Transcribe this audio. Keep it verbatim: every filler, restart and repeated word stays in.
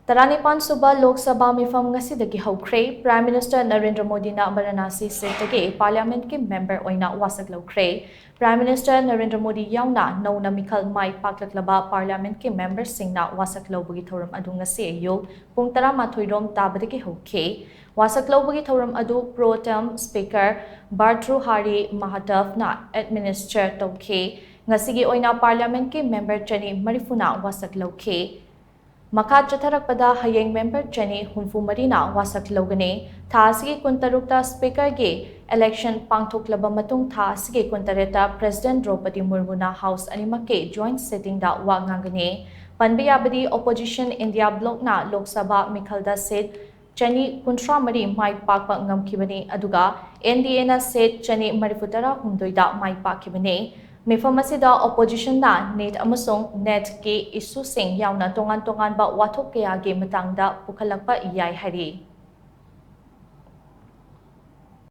ꯇꯔꯥꯅꯤꯄꯥꯟ ꯁꯨꯕ ꯂꯣꯛ ꯁꯚꯥ ꯃꯤꯐꯝ ꯉꯁꯤꯗꯒꯤ ꯍꯧꯈ꯭ꯔꯦ꯫ Prime Minister ꯅꯔꯦꯟꯗ꯭ꯔ ꯃꯣꯗꯤꯅ ꯕꯔꯥꯅꯥꯁꯤ seat ꯇꯒꯤ Parliament ꯀꯤ member ꯑꯣꯏꯅ ꯋꯥꯁꯛ ꯂꯧꯈ꯭ꯔꯦ꯫ Prime Minister ꯅꯔꯦꯟꯗ꯭ꯔ ꯃꯣꯗꯤ ꯌꯥꯎꯅ ꯅꯧꯅ ꯃꯤꯈꯜ ꯃꯥꯏ ꯄꯥꯛꯂꯛꯂꯕ Parliament ꯀꯤ member ꯁꯤꯡꯅ ꯋꯥꯁꯛ ꯂꯧꯕꯒꯤ ꯊꯧꯔꯝ ꯑꯗꯨ ꯉꯁꯤ ꯑꯌꯨꯛ ꯄꯨꯡ ꯇꯔꯥꯃꯥꯊꯣꯏ ꯔꯣꯝ ꯇꯥꯕꯗꯒꯤ ꯍꯧꯈꯤ꯫ ꯋꯥꯁꯛ ꯂꯧꯕꯒꯤ ꯊꯧꯔꯝ ꯑꯗꯨ Pro Tem Speaker ꯚꯥꯔꯇ꯭ꯔꯨꯍꯥꯔꯤ ꯃꯍꯥꯇꯣꯚꯅ administer ꯇꯧꯈꯤ꯫ ꯉꯁꯤꯒꯤ ꯑꯣꯏꯅ Parliament ꯀꯤ member ꯆꯅꯤ ꯃꯔꯤꯐꯨꯅ ꯋꯥꯁꯛ ꯂꯧꯈꯤ꯫ ꯃꯈꯥ ꯆꯠꯊꯔꯛꯄꯗ ꯍꯌꯦꯡ member ꯆꯅꯤ ꯍꯨꯝꯐꯨ ꯃꯔꯤꯅ ꯋꯥꯁꯛ ꯂꯧꯒꯅꯤ꯫ ꯊꯥ ꯑꯁꯤꯒꯤ ꯀꯨꯟꯇꯔꯨꯛꯇ Speaker ꯒꯤ election ꯄꯥꯡꯊꯣꯛꯂꯕ ꯃꯇꯨꯡ, ꯊꯥ ꯑꯁꯤꯒꯤ ꯀꯨꯟꯇꯔꯦꯠꯇ President ꯗ꯭ꯔꯧꯄꯗꯤ ꯃꯨꯔꯃꯨꯅ House ꯑꯅꯤꯃꯛꯀꯤ joint sitting ꯗ ꯋꯥ ꯉꯥꯡꯒꯅꯤ꯫ ꯄꯟꯕ ꯌꯥꯕꯗꯤ, opposition India Bloc ꯅ ꯂꯣꯛ ꯁꯚꯥ ꯃꯤꯈꯜꯗ seat ꯆꯅꯤ ꯀꯨꯟꯊ꯭ꯔꯥ ꯃꯔꯤ ꯃꯥꯏ ꯄꯥꯛꯄ ꯉꯝꯈꯤꯕꯅꯤ, ꯑꯗꯨꯒ N D A ꯅ seat ꯆꯅꯤ ꯃꯔꯤꯐꯨ ꯇꯔꯥ ꯍꯨꯝꯗꯣꯏꯗ ꯃꯥꯏ ꯄꯥꯛꯈꯤꯕꯅꯤ꯫ ꯃꯤꯐꯝ ꯑꯁꯤꯗ opposition ꯅ NEET ꯑꯃꯁꯨꯡ NET ꯀꯤ issue ꯁꯤꯡ ꯌꯥꯎꯅ ꯇꯣꯉꯥꯟ ꯇꯣꯉꯥꯟꯕ ꯋꯥꯊꯣꯛ ꯀꯌꯥꯒꯤ ꯃꯇꯥꯡꯗ ꯄꯨꯈꯠꯂꯛꯄ ꯌꯥꯏ ꯍꯥꯏꯔꯤ꯫